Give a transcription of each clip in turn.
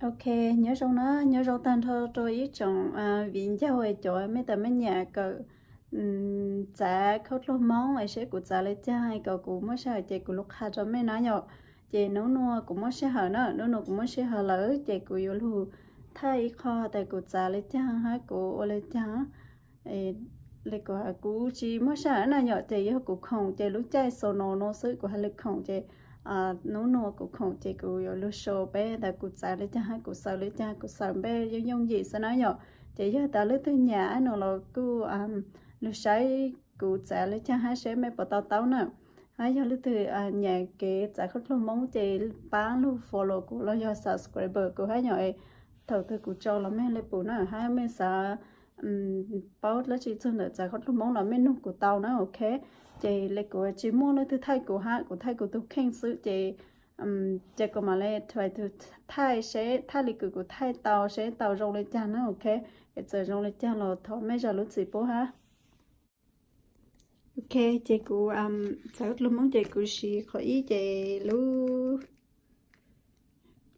Ok, nyob zoo na, nyob zoo tag nrho rau ib tsoom viv ncaus es cov me tas me nyuam kawm txav khaub dluag Hmoob es seb kuv txav li caag es kom kuv muaj sij hawm ces kuv lug qha rau mej na yom. Ces nub nua kuv muaj sij hawm na, nub nua kuv muaj sij hawm lawm ces kuv yuav lug thaij ib qho tas kuv txav li caag hab kuv ua li caag. Li kuv, kuv tsis muaj sij hawm na yom, ces yog kuv khoom ces lub caij snow no xwb kuv has lug khoom ces nub nua kuv khoom ces kuv yuav lug show peb tas kuv txav li caag hab kuv xaws li caag, kuv xaws npe yooj yooj yim xwb na yom. Ces yog tas leej twg nyam no los kuj lug saib kuv txav li caag hab seb mej puas to taub na. Hab yog leej twg nyam kev txav khaub dluag Hmoob ces pab lug follow kuv los yog subscribe kuv hab yom, thaum twg kuv tso los mej le pum na, hab mej xav paub dlaab tsi txug ntawm txav khaub dluag Hmoob los mej nug kuv tau na, ok. Ces le kuv tsis muaj leej twg thaij kuv hab, kuv thaij kuv tug kheej xwb ces, ces kuv mam le try to thaij seb thaij li kws kuv thaij tau seb tau zoo li caag na, ok. Es txawm zoo li caag los thov mej zam lub txim pub hab. Ok, ces kuv txav khaub dluag Hmoob ces kuv siv qhov ib ces lub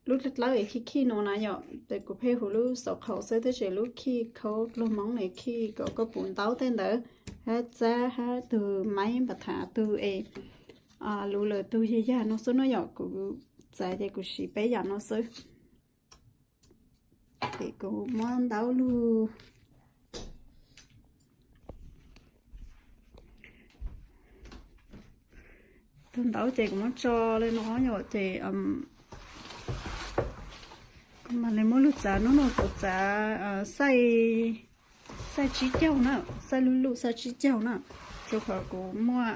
dlawb dlawb es khij khij no na yom, ces kuv pheej hu lub xaum qhaum xwb tab sis lub khij khaub dluag Hmoob ne khij kom koj puv ntaub tej ntawd, hab txab hab tug maib npam thav tug es luv lawm tug yag yag no xwb no yom, kuv txav ces kuv siv peb yam no xwb. Ces kuv muab ntaub lug, tug ntaub ces kuv muab tso li no yom, ces kuv mam le muab lug txav, nub nua kuv txav xaij tsib caug na, xaij luj luj xaij tsib caug na, rua qhov kuv muaj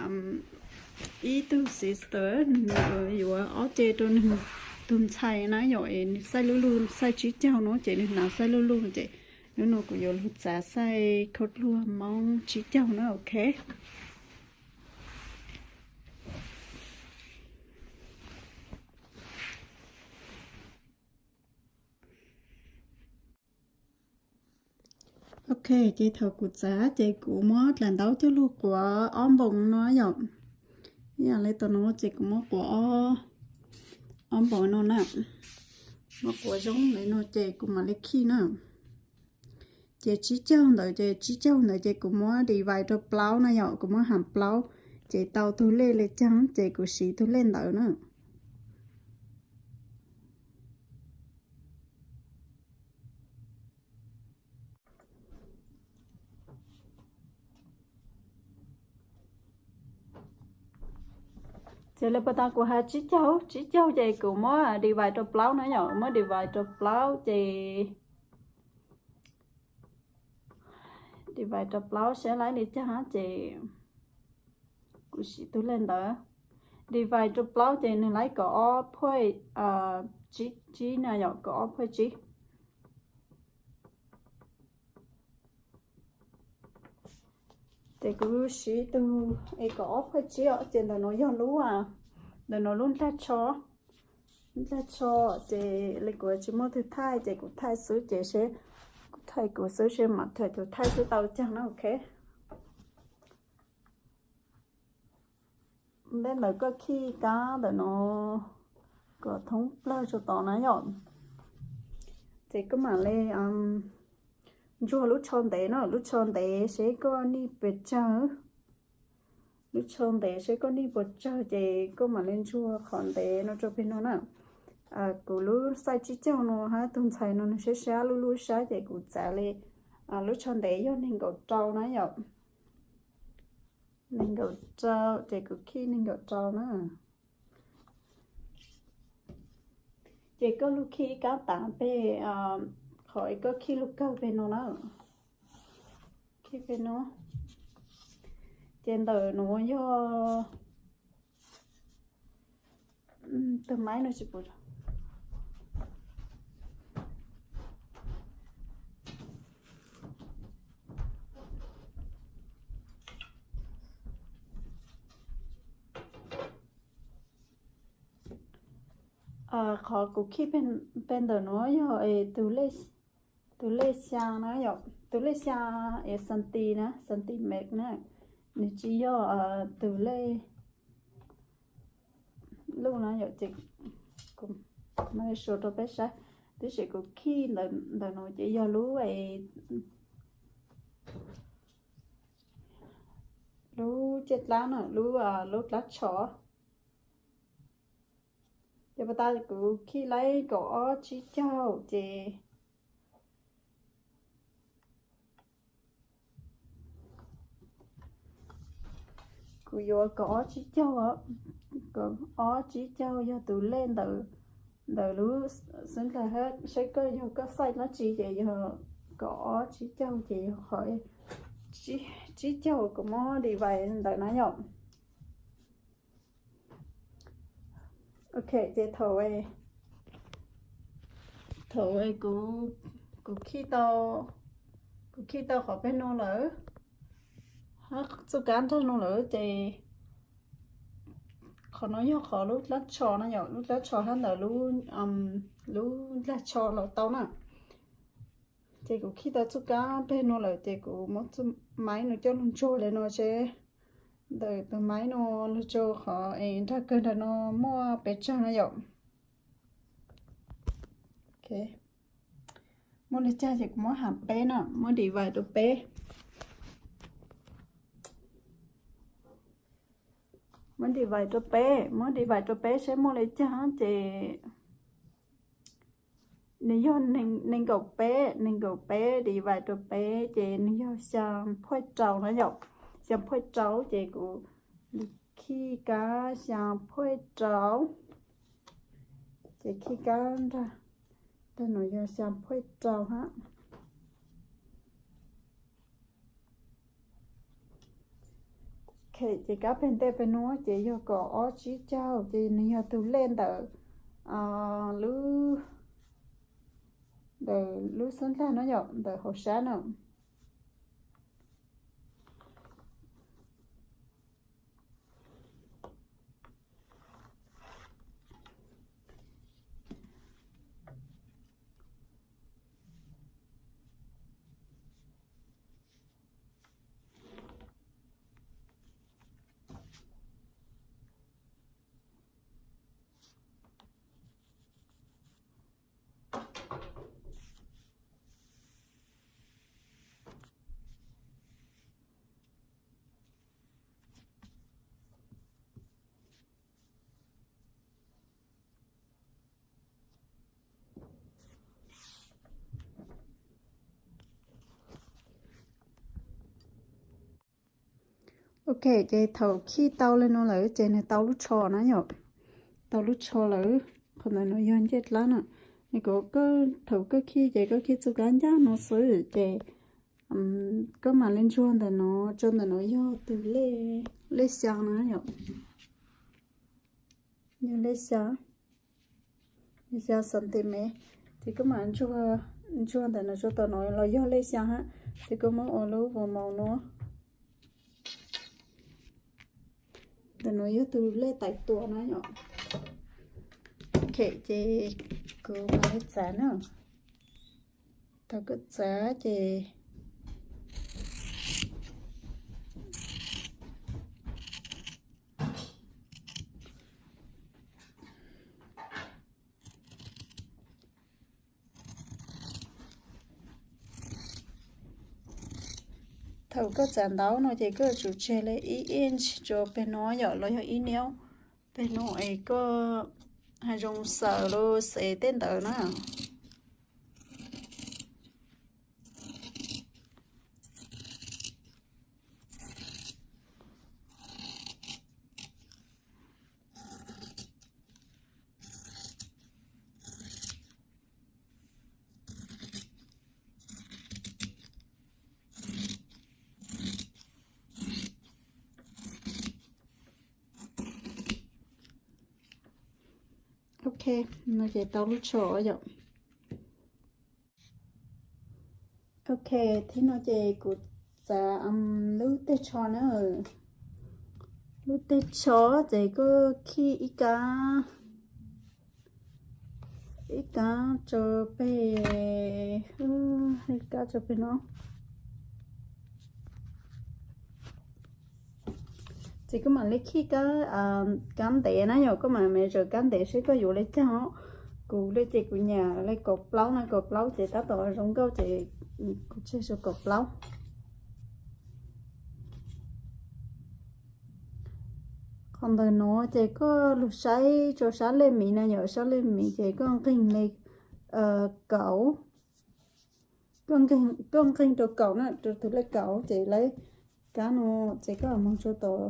ib tug sister, nwg yuav ob ce rua nwg tug ntxhais na yom, es nwg xaij luj luj xaij tsib caug no ces nwg hnav xaij luj luj ces nub nua kuv yuav lug txav xaij khaub dluag Hmoob tsib caug na, ok. Ok, ces thaum kuv txav ces kuv muab dlaim ntaub coj lug quav ob npoos no yom. Ib yam li tau no ces kuv muab quav ob npoos no na, muab quav zoo li no ces kuv mam le khij na. Ces tsib caug ntawd ces tsib caug ntawd ces kuv muab divide rau plaub na yom, kuv muab has plaub, ces tau tug lej le caag ces kuv siv tug lej ntawd na. Ces le puag ta kuv has tsib caug, tsib caug ces kuv muab divide rau plaub na yom, muab divide rau plaub ces divide rau plaub saib laib li caag ces kuv siv tug lej ntawd. Divide rau plaub ces nwg laib kaum ob phuaj tsib na yom, kaum ob phuaj tsib. Ces kuv siv tug es kaum ob phuaj tsib os, ces ntawm nuav yog lub, ntawm nuav lub ndlag tsho, ndlag tsho, ces le kuv tsis muaj tug thaij ces kuv thaij xwb ces seb, kuv thaij kuv xwb seb mam thaij tug thaij xwb tau caag na, ok. Ntej ntawd koj khij kab ntawm no kom thoob plawg rua tod na yom. Ces koj mam le ntsuag lub tsho ntev na, lub tsho ntev seb koj nij puas tsawg. Lub tsho ntev seb koj nij puas tsawg ces koj mam le ntsuag qhov ntev no rua peg no na. Kuv lub xaij tsib caug no hab tug ntxhais no nwg sab sab lub lub sab ces kuv txav le lub tsho ntev yog neeg nkaum rau na yom. Neeg nkaum rau ces kuv khij neeg nkaum rau na. Ces koj lug khij ib kab tav peg qhov koj khij lug kawg peg no na. Khij peg no. Ces ntawm nuav yog tug maib no tsis pum. Qhov kuv khij peg ntawm nuav yog tug lej xyaa na yom, tug lej xyaa es xanti na, xanti mev na, nws tsis yog tug lej luj na yom, ces kuv mam le suav rau peb saib. Tab sis kuv khij ntawm no ces yog lub, lub ciaj dlab na, lub, lub dlab tsho. Ces pas tas kuv khij laib kaum ob tsib caug ces kuv yuav kaum ob tsib caug, kaum ob tsib caug yog tus lej ntawm, ntawm lub xub ntiag hab, saib koj yog koj xaij dlaab tsi ces yog kaum ob tsib caug ces yog qhov tsib caug kuv muab divide ntawm na yom. Ok, ces thaum, thaum kuv, kuv khij tau, kuv khij tau qhov peg nuav lawm, hab txuj kab nrag nuav lawm ces qhov no yog qhov lub dlab tsho na yom, lub dlab tsho hab ntawm lub, lub dlab tsho los tau na. Ces kuv khij tau txuj kab peg nuav lawm ces kuv muab txuj maib nuav coj lug ntsuag le nuav seb ntawm tus maib nuav lug rua qhov es nrag kawg nrag nuav muaj pes tsawg na yom. Muaj le caag ces kuv muab has peb na, muab divide rua peb. Muab divide rua peb, muab divide rua peb seb muaj le caag ces nwg yog neeg nkaum peb, neeg nkaum peb divide rua peb ces nwg yog xyaa phuaj rau na yom. Xyaa phuaj rau ces kuv khij kab xyaa phuaj rau, ces khij kab nrag, nrag nuav yog xyaa phuaj rau hab. Ok, ces kab peg ntej peg nuav ces yog kaum ob tsib caug ces nwg yog tug lej ntawm lub, ntawm lub xub ntiag na yom, ntawm hauv sab na. Ok, ces thaum khij tau le nuav lawm ces nwg tau lub tsho na yom. Tau lub tsho lawm, qhov ntawm nuav yog ncej dlab na. Thaum koj khij ces koj khij txuj kab ncaaj nuav xwb ces koj mam le ntsuag ntawm nuav, tsua ntawm nuav yog tug lej xyaa na yom. Yog lej xyaa, xyaa centimeter, ces koj mam ntsuag ntawm nuav tsua tom nuav los yog lej xyaa hab, ces koj muab ua lub vos maus nuav. Ntawm nuav yog tug lej tais tua na yom. Ok, ces kuv mam le txav na. Thaum koj txav ces thaum koj txav ntau no ces koj yuav tsum tseg le ib inch rua peg nuav yom, los yog ib niaub peg nuav es koj has zoo xaws los xev tej ntawd na. Ok, no ces tau lub tsho yom. Ok, thib no ces kuv txav lub teg tsho na. Lub teg tsho ces koj khij ib kab, ib kab tsua peg, ib kab tsua peg no. Ces koj mam li khij kab ntev na yom, koj mam measure kab ntev seb koj yuav li caag. Kuv li ces kuv nyiam li kaum plaub no, kaum plaub ces tab tom zoo nkauj ces kuv tseg rau kaum plaub. Qhov ntawm no ces koj lug saib rau sab lej miv na yom, sab lej miv ces koj nqeg li kaum, koj nqeg rau kaum na, rau tus lej kaum ces lawv kab no ces koj moog rau tom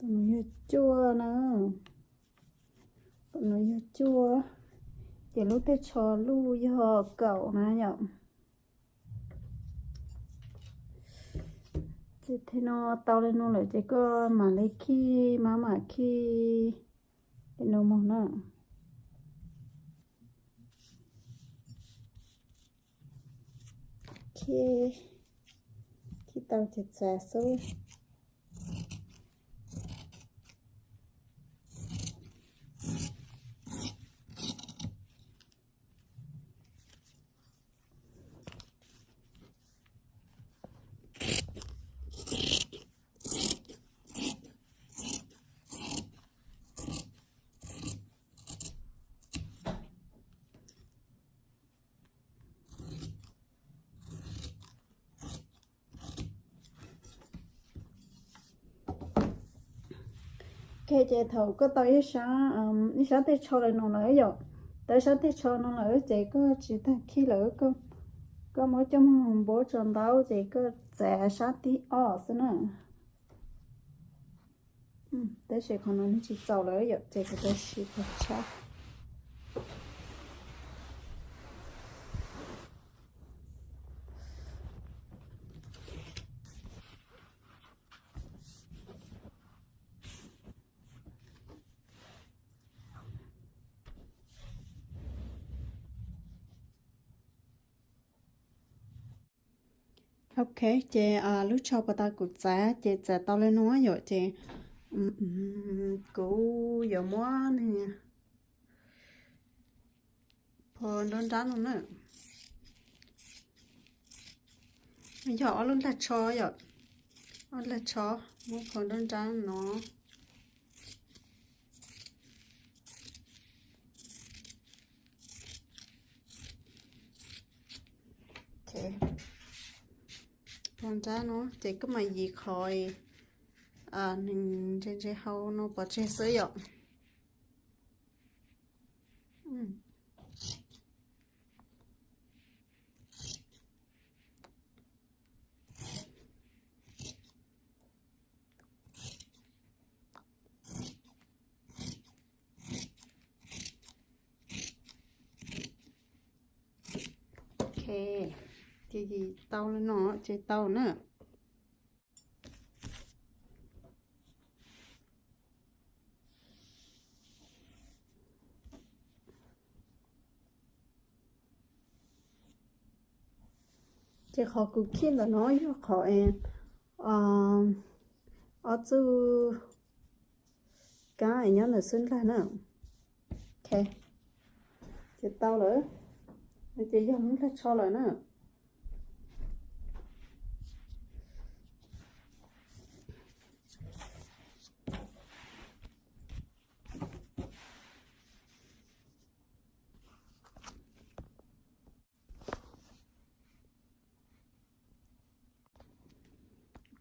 Tus no yog cuaj na. Tus no yog cuaj. Ces lub tej tsho luj yog kaum na yom. Ces thaum no tau li no lawm ces koj mam li khij, mam mam khij li no mus na. Khij, khij tau ces txav xwb. Ok, ces thaum koj tau ib sab, ib sab tej tsho lawm no lawm yom, tau ib sab tej tsho no lawm ces koj tsis tas khij lawm, koj muab coj mus npuab tso ntaub ces koj txav sab thib ob xwb na. Tab sis qhov no nws tsis txaus lawm yom, ces kuv tau siv qhov tshab. Ok, ces lub tsho puas tau kuv txav ces txav tau li no yom, ces kuv yuav muab nws phua nruab nrab no na. Yog ob lub dlag tsho yom, ob dlag tsho muab phua nruab nrab no. Phua nrab no ces koj mam yim qhov nws ntse ntse hau no pov tseg xwb yom. Ok, ces tau li no ces tau na. Ces qhov kuv khij ntawm no yog qhov ob txuj kab es nyob ntawm xub ndlag na. Ok, ces tau lawm, ces yog lub ndlag tsho lawm na.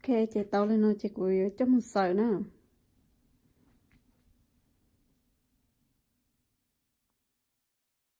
Ok, ces tau li no ces kuv yuav coj mus xaws na.